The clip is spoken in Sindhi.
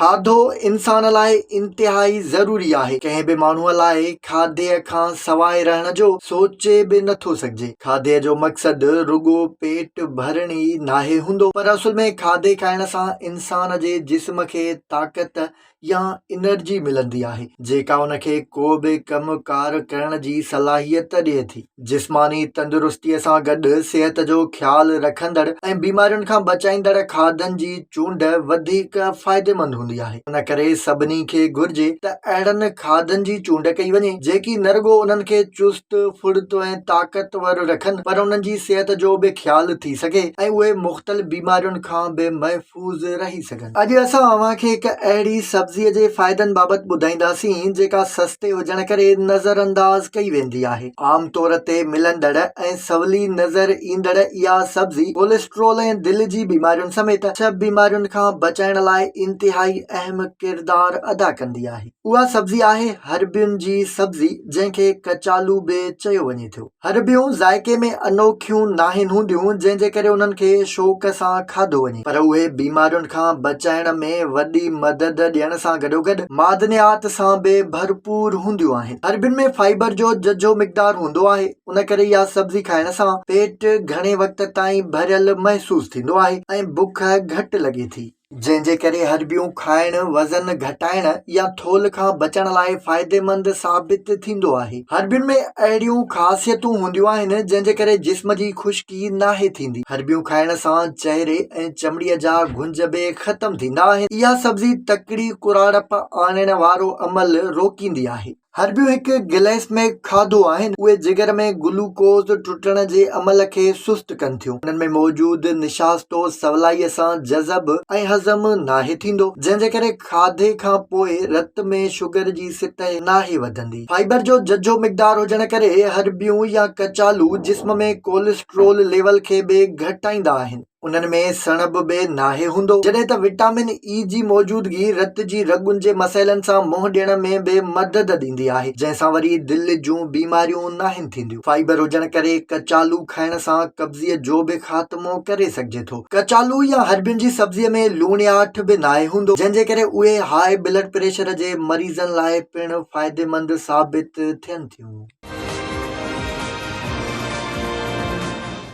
کاڌو انسان لاء انتهائي ضروري آهي. ڪنهن به ماڻهوء لاء کاڌي کان سواء رهڻ جو سوچي به نٿو سگهجي. کاڌي جو مقصد رڳو پيٽ ڀرڻ ئي ناهي هوندو پر اصل ۾ کاڌي کائڻ سان انسان جي جسم کي طاقت يا انرجي ملندي آهي جيڪا ان کي ڪو به ڪم ڪار ڪرڻ جي صلاحيت ڏئي ٿي. جسماني تندرستي سان گڏ صحت جو خيال رکندڙ ۽ بيمارين کان بچائيندڙ کاڌن جي چونڊ وڌيڪ فائديمند هوندي آهي. ان ڪري سڀني کي گهرجي ته اهڙن کاڌن جي چونڊ ڪئي وڃي جيڪي نه رڳو انهن کي چست، ڦڙت ۽ طاقتور رکن پر انهن جي صحت جو به خيال ٿي سگهي ۽ اهي مختلف بيمارين کان به محفوظ رهي سگهن. اڄ اسان اوهان کي هڪ اهڙي سبزيء جي فائدن بابت ٻڌائينداسين جيڪا سستي هجڻ ڪري نظرانداز ڪئي ويندي آهي. عام طور تي ملندڙ ۽ سولي نظر ايندڙ اها سبزي ڪوليسٽرول ۽ دل جي بيمارين سميت ڇهه بيمارين کان بچائڻ لاء انتهائي اهم ڪردار ادا ڪندي آهي. اها سبزي آهي هربين جي سبزي جنهن کي ڪچالو به چيو وڃي ٿو. هربيون ذائقي ۾ انوکيون ناهن هونديون جنهن جي ڪري انهن کي شوق سان کاڌو وڃي پر اهي بيمارين کان بچائڻ ۾ وڏي مدد ڏيڻ سان گڏوگڏ معدنيات سان به ڀرپور هونديون آهن. هربين ۾ فائبر جو ججهو مقدار هوندو آهي ان ڪري اها سبزي کائڻ سان پيٽ گهڻي وقت تائين ڀريل محسوس ٿيندو آهي ۽ بک گهٽ لڳي ٿي. جنهن جي ڪري هربيون کائڻ وزن گهٽائڻ يا ٿولهه کان بچڻ لاء فائديمند ثابت ٿيندو آهي. هربين ۾ اهڙيون خاصيتون هونديون آهن جنهن جي ڪري جسم جي خشڪي ناهي ٿيندي. هربيون کائڻ سان چهري ۽ چمڙي جا گهنج به ختم ٿيندا آهن. اها سبزي تڪڙي ڪراڙپ آڻڻ وارو عمل روڪيندي آهي. هربيون هڪ گليسمڪ کاڌو آهن. اهي جگر ۾ گلوڪوز ٽٽڻ جي عمل کي سست ڪن ٿيون. انهن ۾ موجود نشاستو سولائيء سان جذب ۽ هضم ناهي ٿيندو، جنهن جي ڪري کاڌي کان پوء رت ۾ شگر جي سطح ناهي وڌندي. فائبر جو ججهو مقدار هجڻ ڪري هربيون يا ڪچالو جسم ۾ ڪوليسٽرول ليول کي به گهٽائيندا آهن. انهن ۾ سڻڀ به ناهي هوندو، جڏهن ته وٽامن اي جي موجودگي رت جي رڳن جي مسئلن سان منهن ڏيڻ ۾ به مدد ڏيندي آهي، جنهن سان وري دل جون بيماريون ناهن ٿينديون. فائبر هجڻ ڪري ڪچالو کائڻ سان قبضيء جو به خاتمو ڪري سگهجي ٿو. ڪچالو يا هربين جي سبزيء ۾ لوڻياٺ به ناهي هوندو، جنهن جي ڪري اهي هاء بلڊ پريشر جي مريضن لاء پڻ فائديمند ثابت ٿين ٿيون.